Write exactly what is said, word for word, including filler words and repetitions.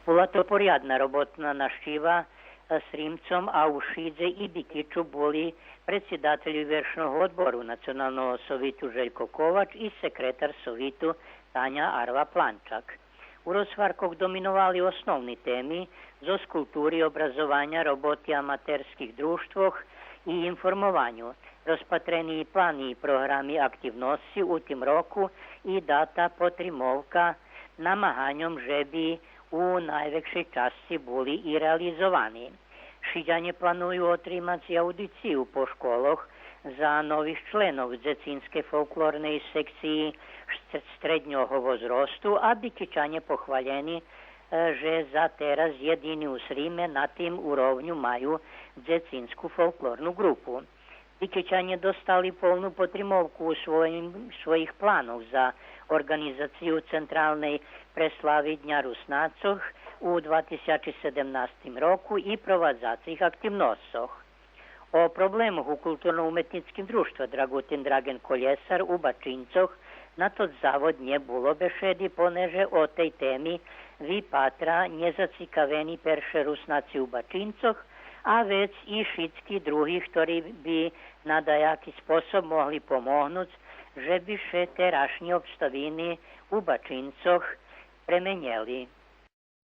Була то порядна роботна нащива, е, Сримцом, а у Шидзе и Бикичу були предсидателю Вершного одбору Националного совиту Желько Ковач и секретар совиту Таня Арва Планчак. У розгваркох доминовали основни теми зоз култури, образованя, роботи аматерских дружтвох и информованю. Розпатрени плани и програми активносци у тим року и дата потримовка намаганьом же би у найвекшей часци були и реализовани. Шидяне планую отримац и аудицию по школох за нових членох дзецинскей фолклорней секциї штр-, штреднього возросту, а Бикичане похвалєни, е, же за тераз єдини у Сриме на тим уровню маю дзецинску фолклорну ґрупу. Бикичане достали полну потримовку у своїм, своїх планох за орґанизацию централней преслави Дня Руснацох у два тисячи седемнастим року и провадзацих активносцох. О проблемох у Културно-уметнїцким дружтве Драґутин Драґен Колєсар у Бачинцох на тот завод нє було бешеди, понеже о тей теми випатра нєзацикавени перше Руснаци у Бачинцох, а вец и шицки други, хтори би на даяки способ могли помогнуц же би ше терашнї обставини у Бачинцох пременєли.